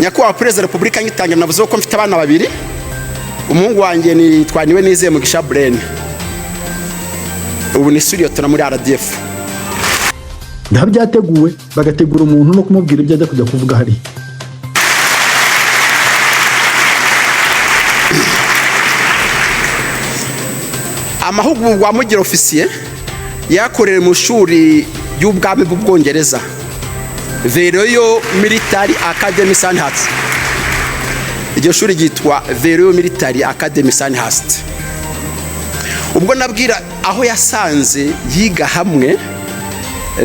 Nyakubahwa Perezida wa Repubulika, ngitangira navuze ko mfite abana babiri. Umuhungu wanjye nitwa Niwe Nizeye Mugisha Burene, ubu ni sous-lieutenant muri RDF. Biba byateguwe, bagategura umuntu no kumubwira ibyo ajya kujya kuvuga hariya. Amahugurwa amugira ofisiye yakorewe mu ishuri ry'ubwami bw'Ubwongereza, The Royal Military Academy Sandhurst. Iryo shuri ryitwa The Royal Military Academy Sandhurst. Ubwo nabwira aho yasanze yiga hamwe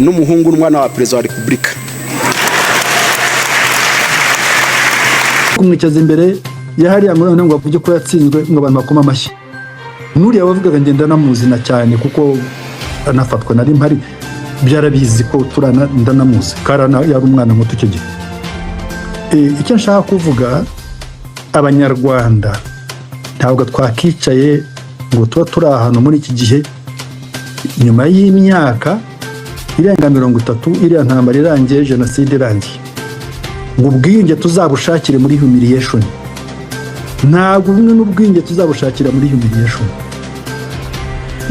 n'umuhungu n'umwana wa Perezida wa Repubulika. Kumwicaza imbere ya hariya ngo noneho ngo avuge ko yatsinzwe, ngo abantu bakoma amashyi. N'uriya wavugaga ngenda namuzi na cyane, kuko anafatwa nari mpari, byarabizi ko turana, ndanamuzi karana, yari umwana muto icyo gihe. Icyo nshaka kuvuga, Abanyarwanda ntabwo twakicaye ngo tuba turi ahantu muri iki gihe, nyuma y'imyaka irenga 30 iriya ntambara irangiye, jenoside irangiye, ngo ubwiyunge tuzabushakire muri humiliation. Ntabwo ubumwe n'ubwiyunge tuzabushakira muri humiliation.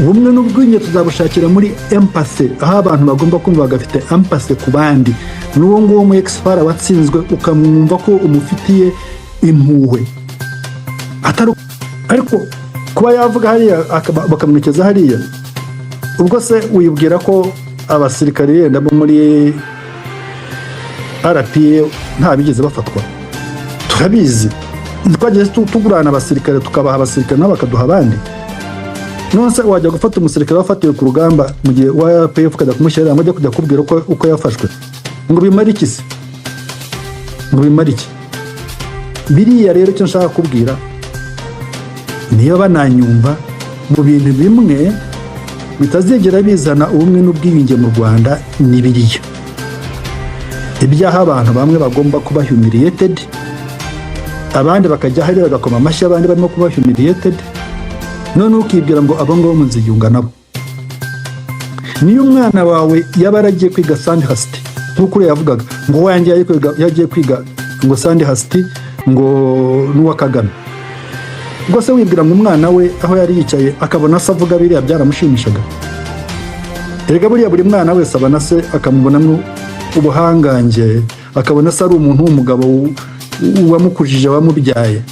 Ubumwe n'ubwiyunge tuzabushakira muri empathy, aho abantu bagomba kumva bagafite empathy ku bandi. N'uwo nguwo mu ex-FAR watsinzwe, ukamwumva ko umufitiye impuhwe, atari ariko kuba yavuga hariya bakamwicaza hariya. Ubwo se wibwira ko abasirikare yenda bo muri RPA nta bigeze bafatwa? Turabizi, twagiye tugurana abasirikare, tukabaha abasirikare nabo bakaduha abandi. None se wajya gufata umusirikare wafatiwe ku rugamba mu gihe wa RPF, ukajya kumushyira ngo ajye kujya kubwira uko yafashwe, ngo bimare iki se? Ngo bimare iki biriya? Rero icyo nshaka kubwira, niyo bananyumva, mu bintu bimwe bitazigera bizana ubumwe n'ubwiyunge mu Rwanda ni biriya, ibyaha abantu bamwe bagomba kuba humiliated, abandi bakajya hariya bagakoma amashyi abandi barimo kuba humiliated. None ukibwira ngo abo ngabo muziyunga nabo? Niyo umwana wawe yaba yaragiye kwiga Sandhurst, nk'uko uriya yavugaga ngo wanjye yagiye kwiga ngo Sandhurst, ngo n'uwa Kagame, ubwo se wibwira ngo umwana we aho yari yicaye akabona se avuga biriya byaramushimishaga? Erega buriya buri mwana wese abona se akamubonamo ubuhangange, akabona se ari umuntu w'umugabo wamukujije, wamubyaye.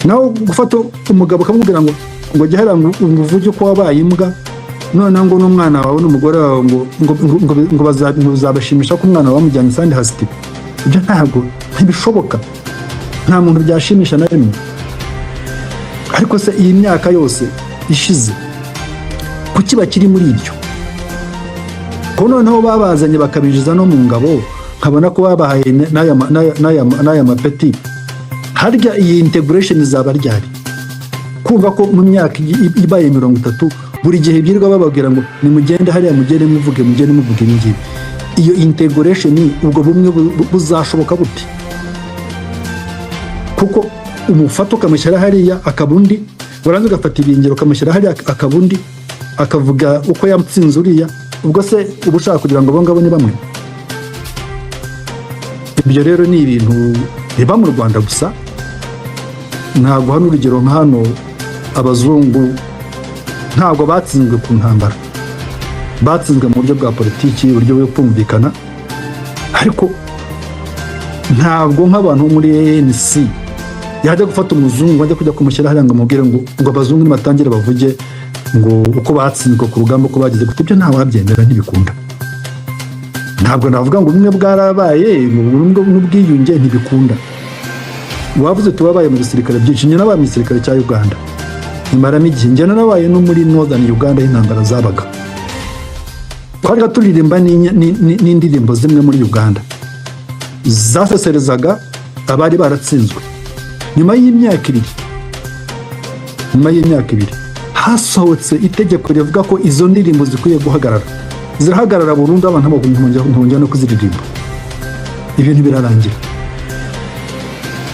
Nawe gufata umugabo ukamubwira ngo jya hariya ngo uvuge uko wabaye imbwa, noneho ngo n'umwana wawe n'umugore wawe ngo bizabashimisha ko umwana wawe wamujyanye Sandhurst, ibyo ntabwo, ntibishoboka, nta muntu byashimisha na rimwe. Ariko se iyi myaka yose ishize kuki bakiri muri ibyo? Ko noneho babazanye bakabinjiza no mu ngabo, nkabona ko babahaye n'aya mapeti, harya iyi integration izaba ryari? Kumva ko mu myaka ibaye 30 buri gihe byirirwa bababwira ngo nimugende hariya, mugende muvuge, mugende muvuge ibi ngibi, iyo integration, ubwo bumwe buzashoboka bute? Kuko umufata ukamushyira hariya akaba undi, warangiza ugafata ibingero ukamushyira hariya akaba undi, akavuga uko yatsinze uriya. Ubwo se uba ushaka kugira ngo abo ngabo ni bamwe? Ibyo rero ni ibintu biba mu Rwanda gusa. Ntabwo hano, urugero nka hano, abazungu ntabwo batsinzwe ku ntambara, batsinzwe mu buryo bwa politiki, uburyo bwo kumvikana. Ariko ntabwo nk'abantu bo muri ANC yajya gufata umuzungu, ajya kujya kumushyira hariya ngo amubwire ngo abazungu nibatangire bavuge ngo uko batsinzwe ku rugamba, uko bagize gute, ibyo ntawabyemera, ntibikunda. Ntabwo navuga ngo ubumwe bwarabaye, ngo ubumwe n'ubwiyunge ntibikunda. Wavuze uti wabaye mu bisirikare byinshi. Njye nabaye mu gisirikare cya Uganda, nymaramo igihe. Njye narabaye no muri Northern Uganda aho intambara zabaga, twajyaga turirimba n'indirimbo zimwe muri Uganda zaseserezaga abari baratsinzwe. Nyuma y'imyaka 2 hasohotse itegeko rivuga ko izo ndirimbo zikwiye guhagarara, zirahagarara burundu, abantu ntibongera no kuziririmba, ibintu birarangira.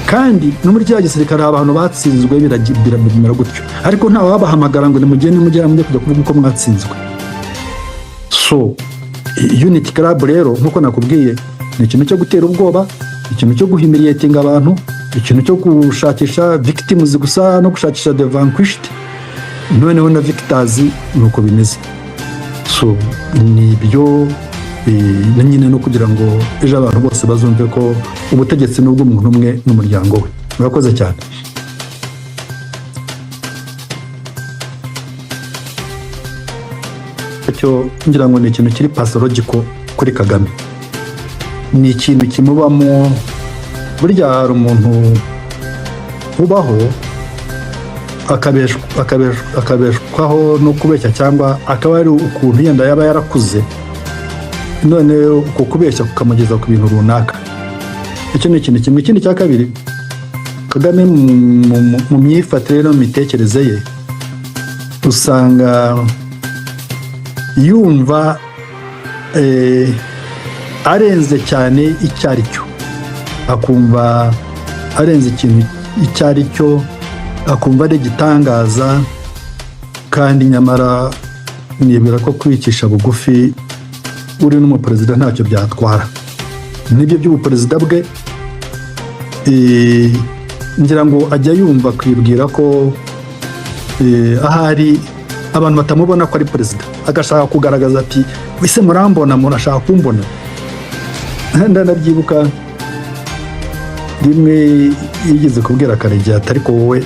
Kandi no muri kiriya gisirikare hari abantu batsinzwe, bimera gutyo, ariko nta wabahamagara ngo nimugende mugera mujye kujya kuvuga uko mwatsinzwe. So Unity Club rero, nk'uko nakubwiye, ni ikintu cyo gutera ubwoba. Ikintu cyo guhumiliatinga abantu, ikintu cyo gushakisha victims gusa no gushakisha the vanquished. Noneho na victors ni uko bimeze. So ni ibyo na nyine no kugira ngo ejo abantu bose bazumve ko ubutegetsi ni ubw'umuntu umwe n'umuryango we. Murakoze cyane. Cyo ngira ngo ni ikintu kiri pathological kuri Kagame, ni ikintu kimubamo. Burya hari umuntu ubaho akabeshwaho no kubeshya, cyangwa akaba ari ukuntu yenda yaba yarakuze, none uko kubeshya kukamugeza ku bintu runaka. Icyo ni ikintu kimwe. Ikindi cya kabiri, Kagame mu myifatire no mu mitekerereze ye usanga yumva arenze cyane icyo ari cyo, akumva arenze ikintu icyo ari cyo, akumva ari igitangaza. Kandi nyamara nibwira ko kwicisha bugufi uri n'umuperezida ntacyo byatwara. Nibyo by'ubuperezida bwe, ngira ngo ajya yumva kwibwira ko ahari abantu batamubona ko ari perezida, agashaka kugaragaza ati: "Ese murambona? Murashaka kumbona?" Ndanabyibuka rimwe yigeze kubwira Karegeya ati: "Ariko wowe,"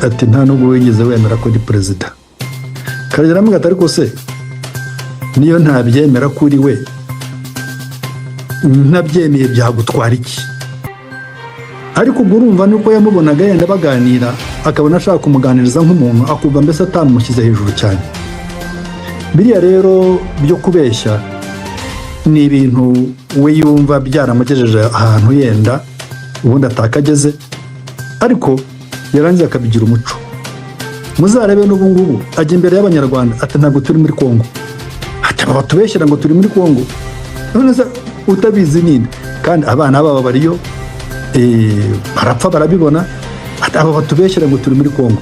ati, "nta nubwo wigeze wemera ko uri perezida." Karegeya aramubwira ati: "Ariko se niyo ntabyemera kuri we, ntabyemeye byagutwara iki?" Ariko ubwo urumva nuko yamubonaga yenda baganira, akabona ashaka kumuganiriza nk'umuntu, akumva mbese atamushyize hejuru cyane. Biriya rero byo kubeshya ni ibintu we yumva byaramugejeje ahantu yenda ubundi atakageze, ariko yarangiza akabigira umuco. Muzarebe n'ubu ngubu ajya imbere y'Abanyarwanda ati: "Ntabwo turi muri Kongo," ati: "Aba batubeshyira ngo turi muri Kongo." None se utabizi ninde? Kandi abana babo bariyo, barapfa barabibona. Ati: "Aba batubeshyira ngo turi muri Kongo."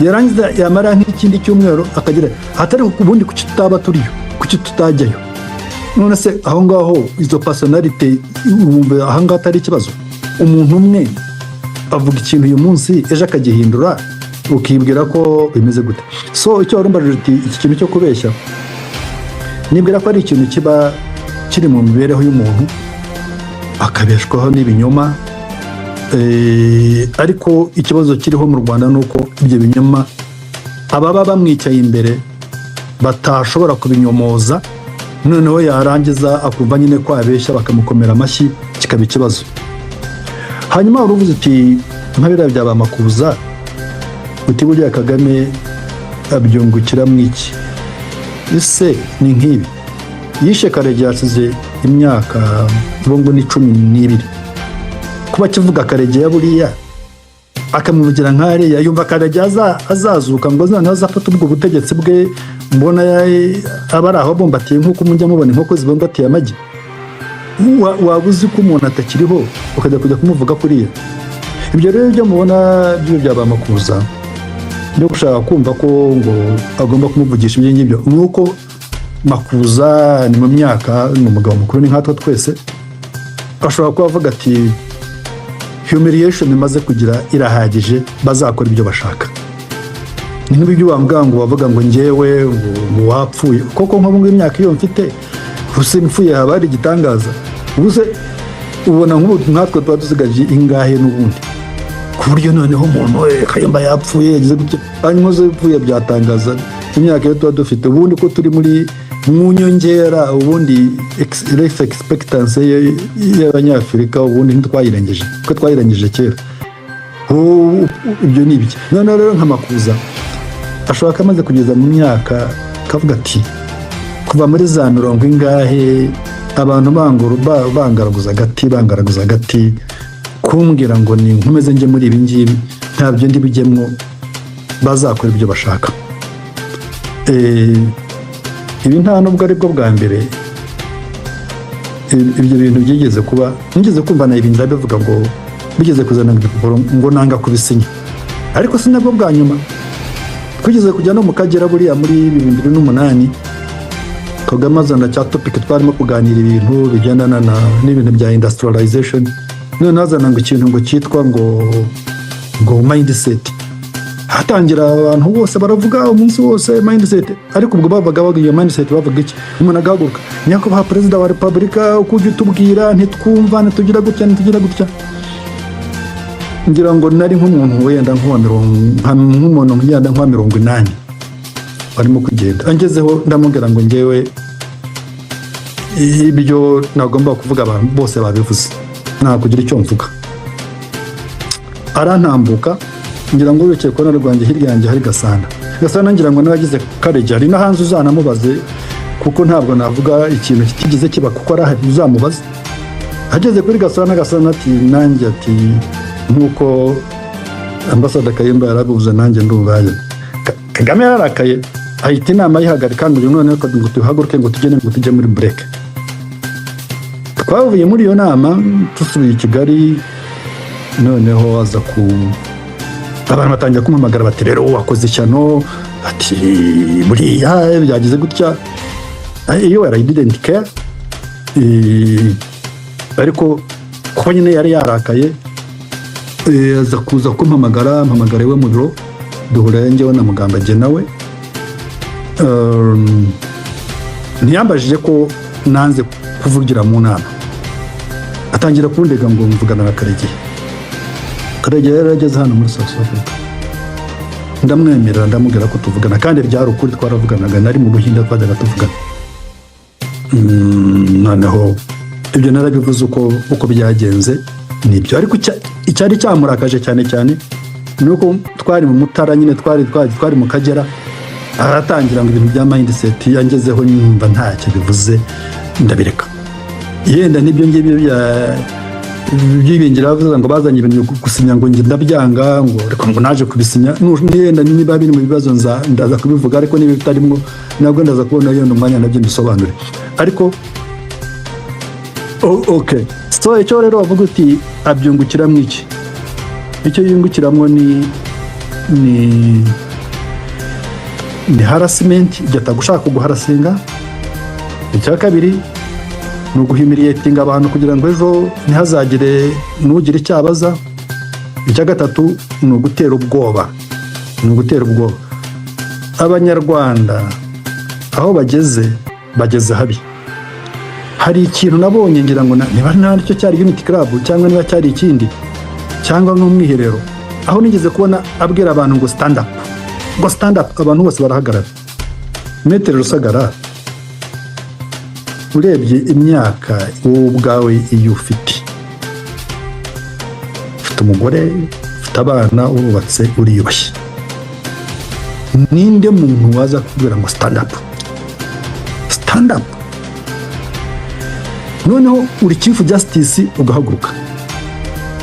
Yarangiza yamara nk'ikindi cyumweru akagira atari ubundi: "Kuki tutaba turiyo? Kuki tutajyayo?" None se aho ngaho izo personnalité, wumva aha ngaho atari ikibazo? Umuntu umwe avuga ikintu uyu munsi, ejo akagihindura, ukibwira ko bimeze gute? So icyo wari umbajije uti iki kintu cyo kubeshya, nibwira ko ari ikintu kiba kiri mu mibereho y'umuntu, akabeshwaho n'ibinyoma. Ariko ikibazo kiriho mu Rwanda ni uko ibyo binyoma ababa bamwicaye imbere batashobora kubinyomoza, noneho yarangiza akumva nyine ko abeshya, bakamukomera amashyi, kikaba ikibazo. Hanyuma wari uvuze uti nka biriya bya ba Makuza, uti buriya Kagame abyungukiramo iki? Ese ni nk'ibi yishe Karegeya yasize imyaka ubu ngo ni 12, kuba akivuga Karegeya buriya akamuvugira nk'ariya, yumva Karegeya azazuka ngo noneho azafate ubwo butegetsi bwe? Mbona aba ari aho abumbatiye nk'uko mujya mubona inkoko zibumbatiye amagi. Waba uzi ko umuntu atakiriho ukajya kujya kumuvuga kuriya? Ibyo rero byo mubona byo bya ba Makuza byo gushaka kumva ko ngo agomba kumuvugisha ibyo ngibyo, ni uko Makuza ni mu myaka, ni umugabo mukuru, ni nkatwe twese, ashobora kuba avuga ati: "Humiliation imaze kugira irahagije, bazakora ibyo bashaka." Ni nk'ibyo wambwira ngo bavuga ngo njyewe ngo wapfuye koko, nko mu imyaka iyo mfite gusa mpfuye haba hari igitangaza. Ubuse ubona nk'ubu nkatwe tuba dusigaje ingahe n'ubundi, ku buryo noneho umuntu we Kayumba yapfuye yagize gutya, hanyuma uze upfuye byatangaza imyaka iyo tuba dufite ubundi ko turi muri mu nyongera? Ubundi life expectancy y'Abanyafurika ubundi ntitwayirengeje, kuko twayirengeje kera. Ubu ibyo ni ibiki? Noneho rero nka Makuza ashobora ko amaze kugeza mu myaka kavuga ati: "Kuva muri za mirongo ingahe abantu bangaraguza agati, bangaraguza agati, kumbwira ngo ni nkomeze njye muri ibi ngibi, ntabyo ndi bijyemwo, bazakora ibyo bashaka." Ibi nta nubwo ari bwo bwa mbere ibyo bintu byigeze kuba. Nigeze kumva na ibintu bivuga ngo bigeze kuzana ibipapuro ngo nanga kubisinya, ariko si nabwo bwa nyuma. Twigeze kujya no mu Kagera buriya muri 2008, Kagame azana cya topic, twarimo kuganira ibintu bigendana n'ibintu bya industrialization. Noneho azana ngo ikintu ngo cyitwa ngo mindset. Hatangira abantu bose baravuga umunsi wose mindset. Ariko ubwo bavuga bavuga iyo mindset, bavuga iki? Umuntu agahaguruka: "Nyakubahwa Perezida wa Repubulika, uko ujya utubwira ntitwumva, ntitugira gutya, ntitugira gutya." Ngira ngo nari nk'umuntu wenda nk'uwa mirongo, nk'umuntu wenda nk'uwa 80 barimo kugenda. Angezeho ndamubwira ngo ngewe ibyo nagomba kuvuga abantu bose babivuze, nta kugira icyo mvuga. Arantambuka. Ngira ngo wicaye ku ruhande rwanjye, hirya yanjye hari Gasana. Gasana ngira ngo nawe agize courage, hari no hanze uzanamubaze, kuko ntabwo navuga ikintu kitigeze kiba, kuko arahari, uzamubaze. Ageze kuri Gasana, Gasana ati: "Nanjye," ati, "nk'uko Ambasada Kayumba yarabivuze, nanjye ndumva." Kagame yararakaye, ahita inama ayihagarika, ngo noneho ngo tuhaguruke, ngo tugende, ngo tujye muri break. Twavuye muri iyo nama dusubiye i Kigali. Noneho aza ku abantu batangira kumuhamagara bati: "Rero wakoze ishyano," ati: "Buriya byagize gutya." Iyo I didn't care. Ariko kuko nyine yari yarakaye, aza kuza kumpamagara, mpamagara iwe mu biro, duhura njyewe na Mugambage nawe. Ntiyambajije ko nanze kuvugira mu nama, atangira kundega ngo mvugana na Karegeya. Karegeya yari ageze hano muri South Africa. Ndamwemerera, ndamubwira ko tuvugana, kandi byari ukuri, twaravuganaga, nari mu Buhinde twajyaga tuvugana. Noneho ibyo narabivuze uko byagenze nibyo. Ariko icyari cyamurakaje cyane cyane ni uko twari mu Mutara nyine, twari mu Kagera, aratangira ngo ibintu bya mindset. Yangezeho nyumva ntacyo bivuze, ndabireka. Yenda n'ibyo ngibyo bya byibingira bavuze ngo bazanye ibintu gusinya, ngo njye ndabyanga, ngo ariko ngo naje kubisinya. Yenda niba biri mu bibazo ndaza kubivuga, ariko niba bitarimo nabwo ndaza kubona yenda umwanya nabyo mbisobanure. Ariko okay, so icyo rero wavuga uti abyungukiramo iki? Icyo yungukiramo ni harassment, igihe atagushaka kuguharassinga. Icya kabiri ni uguhumiliatinga abantu kugira ngo ejo ntihazagire n'ugira icyo abaza. Icya gatatu ni ugutera ubwoba, ni ugutera ubwoba Abanyarwanda. Aho bageze, bageze habi. Hari ikintu nabonye, ngira ngo niba ntacyo cyari Unity Club cyangwa niba cyari ikindi cyangwa nk'umwiherero, aho nigeze kubona abwira abantu ngo "Stand up," ngo "Stand up," abantu bose barahagarara. Maître Rusagara, urebye imyaka wowe ubwawe iyo ufite, ufite umugore, ufite abana, wubatse, uriyubashye, ninde muntu waza kubwira ngo "Stand up, stand up"? Noneho uri Chief Justice ugahaguruka,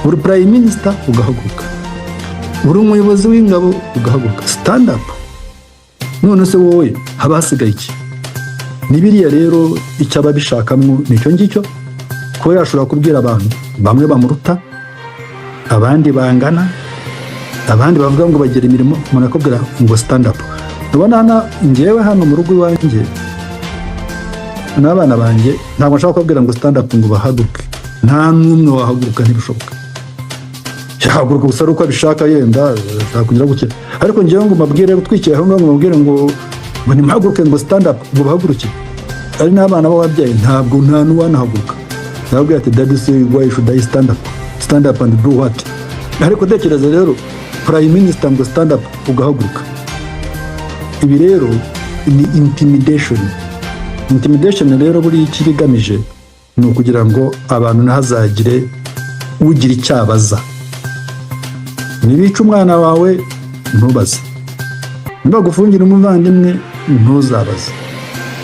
uri Prime Minister ugahaguruka, uri umuyobozi w'ingabo ugahaguruka, "Stand up." None se wowe haba hasigaye iki? Ni biriya rero, icyo aba abishakamo ni icyo ngicyo, kuba yashobora kubwira abantu bamwe bamuruta, abandi bangana, abandi bavuga ngo bagira imirimo, umuntu akubwira ngo "Stand up." Ubona hano ngewe, hano mu rugo iwanjye n'abana banjye, ntabwo nshaka kubabwira ngo "Stand up" ngo bahaguruke. Nta n'umwe wahaguruka, ntibishoboka. Yahaguruka gusa ari uko abishaka, yenda ashaka kugira gutya. Ariko ngewe ngo mbabwire utwikiye aho ngaho, ngo mbabwire ngo nimuhaguruke, ngo "Stand up," ngo bahaguruke, ari n'abana b'ababyeyi, ntabwo nta n'uwanahaguruka. Ndababwira ati: "Daddy say, why should I stand up? Stand up and do what?" Ariko tekereza rero Prime Minister ngo "Stand up," ugahaguruka. Ibi rero ni intimidation. Intimidation rero buriya icyo iba igamije ni ukugira ngo abantu ntihazagire ugira icyo abaza. Nibica umwana wawe ntubaze, nibagufungira umuvandimwe ntuzabaze,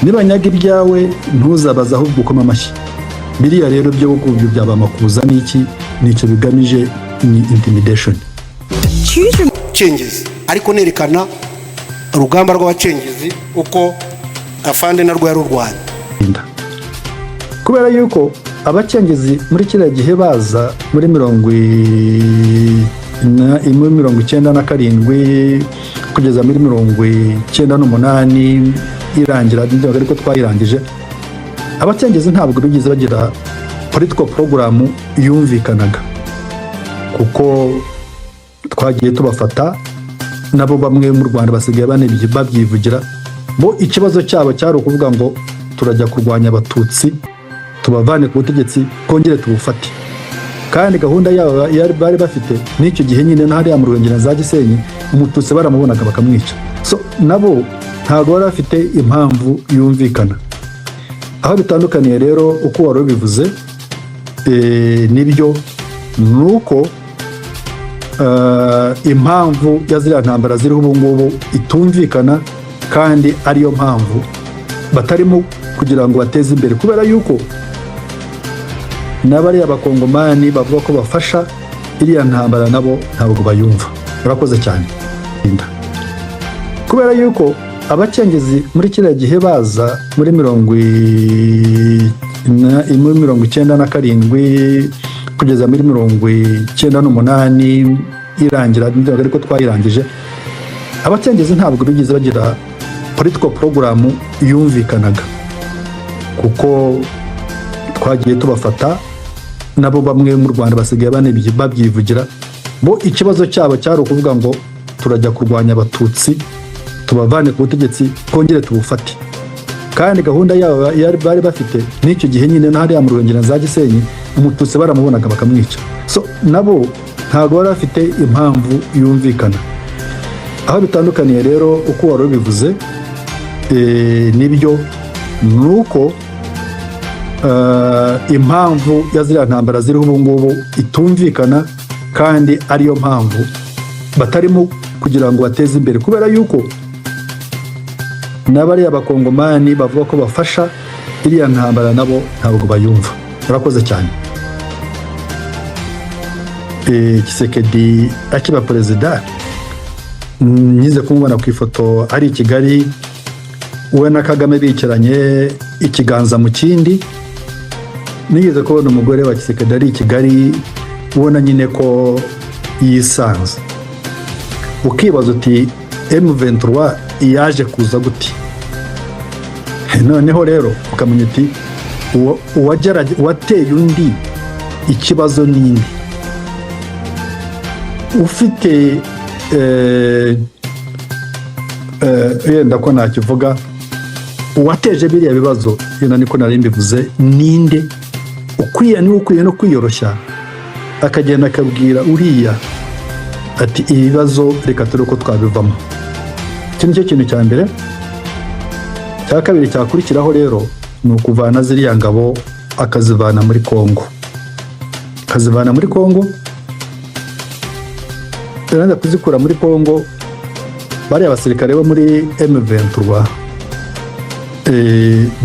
nibanyaga ibyawe ntuzabaze, ahubwo ukoma amashyi. Biriya rero byo byo byaba amakuza n'iki, nicyo bigamije, ni intimidation. Choose your Cengezi, ariko nerekana urugamba rw'abacengezi uko afande narwo yarurwanya. Inda. Kubera yuko abacengezi muri kiriya gihe baza muri 97 kugeza muri 98 irangira, ariko twayirangije, abacengezi ntabwo bigeze bagira political program yumvikanaga, kuko twagiye tubafata, nabo bamwe mu Rwanda basigaye babyivugira. Bo ikibazo cyabo cyari ukuvuga ngo turajya kurwanya Abatutsi, tubavane ku butegetsi, twongere tubufate. Kandi gahunda yabo bari bafite n'icyo gihe nyine, na hariya mu Ruhengeri na za Gisenyi, Umututsi baramubonaga bakamwica. So nabo ntabwo bari bafite impamvu yumvikana. Aho bitandukaniye rero, uko wari ubivuze, nibyo, ni uko impamvu ya ziriya ntambara ziriho ubu ngubu itumvikana, kandi ariyo mpamvu batarimo kugira ngo bateze imbere, kubera yuko n'abariya Bakongomani bavuga ko bafasha iriya ntambara nabo ntabwo bayumva. Urakoze cyane. Kubera yuko abacengezi muri kiriya gihe baza muri 97 kugeza muri 98 irangira, ariko twayirangije, abacengezi ntabwo bigeze bagira political program yumvikanaga, kuko twagiye tubafata, nabo bamwe mu Rwanda basigaye babyivugira. Bo ikibazo cyabo cyari ukuvuga ngo turajya kurwanya Abatutsi, tubavane ku butegetsi, twongere tubufate. Kandi gahunda yabo bari bafite n'icyo gihe nyine, na hariya mu Ruhengeri na za Gisenyi, Umututsi baramubonaga bakamwica. So nabo ntabwo bari bafite impamvu yumvikana. Aho bitandukaniye rero, uko wari ubivuze, nibyo, ni uko impamvu ya ziriya ntambara ziriho ubu ngubu itumvikana, kandi ariyo mpamvu batarimo kugira ngo bateze imbere, kubera yuko n'abariya Bakongomani bavuga ko bafasha iriya ntambara nabo ntabwo bayumva. Urakoze cyane. Tshisekedi akiba perezida, nyize kumubona ku ifoto ari i Kigali, we na Kagame bicaranye ikiganza mu kindi. Nigeze kubona umugore wa Tshisekedi ari i Kigali, ubona nyine ko yisanze, ukibaza uti M23 yaje kuza gute? Noneho rero ukamenya uti uwateye undi ikibazo n'indi ufite yenda ko nakivuga, uwateje biriya bibazo, yenda niko nari mbivuze, ninde ukwiye, niwe ukwiye no kwiyoroshya, akagenda akabwira uriya ati ibibazo reka turebe uko twabivamo. Iki ni cyo kintu cya mbere. Cya kabiri cyakurikiraho rero ni ukuvana ziriya ngabo, akazivana muri Kongo, akazivana muri Kongo. Yarangiza kuzikura muri Kongo, bariya basirikare bo muri M23,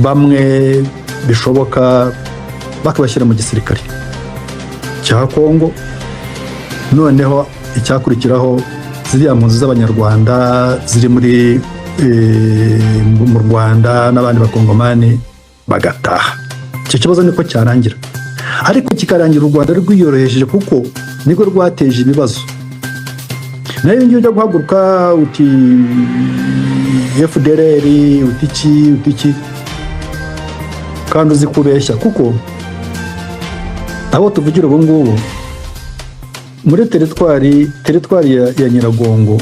bamwe bishoboka bakabashyira mu gisirikare cya Kongo. Noneho icyakurikiraho, ziriya mpunzi z'Abanyarwanda ziri muri mu Rwanda n'abandi Bakongomani bagataha. Icyo kibazo niko cyarangira, ariko kikarangira u Rwanda rwiyoroheje, kuko niko rwateje ibibazo. Nayo ngiyo ujya guhaguruka uti FDLR, uti iki, uti iki, kandi uzi kubeshya, kuko abo tuvugira ubu ngubu muri teritwari ya Nyiragongo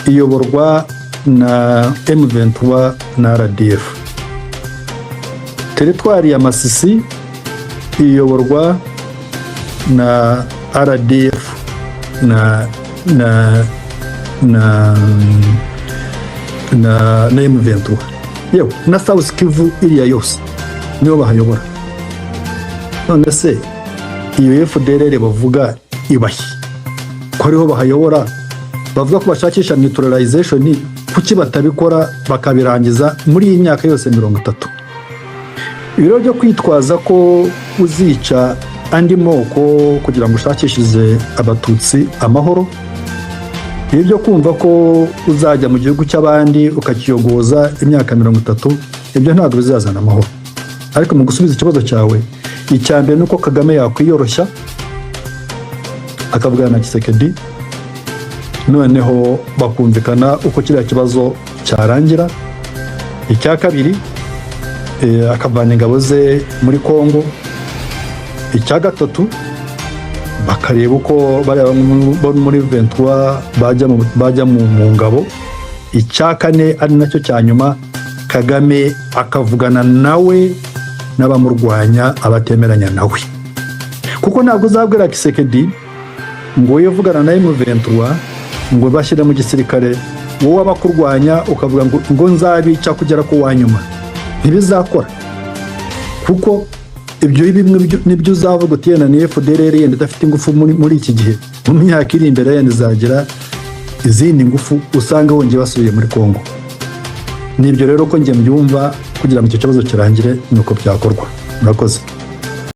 iyoborwa na M23 na RDF, teritwari ya Masisi iyoborwa na RDF na M23, yewe na South Kivu iriya yose nibo bahayobora. None se iyo FDLR bavuga ibahe, ko ariho bahayobora? Bavuga ko bashakisha neutralization, kuki batabikora bakabirangiza muri iyi myaka yose 30? Ibiro byo kwitwaza ko uzica andi moko kugira ngo ushakishirize Abatutsi amahoro, ibi byo kumva ko uzajya mu gihugu cy'abandi ukakiyogoza imyaka 30, ibyo ntabwo bizazana amahoro. Ariko mu gusubiza ikibazo cyawe, icya mbere ni uko Kagame yakwiyoroshya akavugana na Tshisekedi, noneho bakumvikana uko kiriya kibazo cyarangira. Icya kabiri, akavana ingabo ze muri Kongo. Icya gatatu, bakareba uko bariya bo muri 23 bajya mu ngabo. Icya kane, ari nacyo cya nyuma, Kagame akavugana nawe n'abamurwanya, abatemeranya nawe, kuko ntabwo uzabwira Tshisekedi ngo wowe uvugana na M23 ngo bashyire mu gisirikare, wowe abakurwanya ukavuga ngo nzabica kugera ku wa nyuma. Ntibizakora, kuko ibyo bimwe nibyo uzavuga uti yenda ni FDLR, yenda idafite ingufu muri iki gihe, mu myaka iri imbere yenda izagira izindi ngufu, usanga wongeye basubiye muri Kongo. Nibyo rero ko njye mbyumva, kugira ngo icyo kibazo kirangire ni uko byakorwa. Murakoze.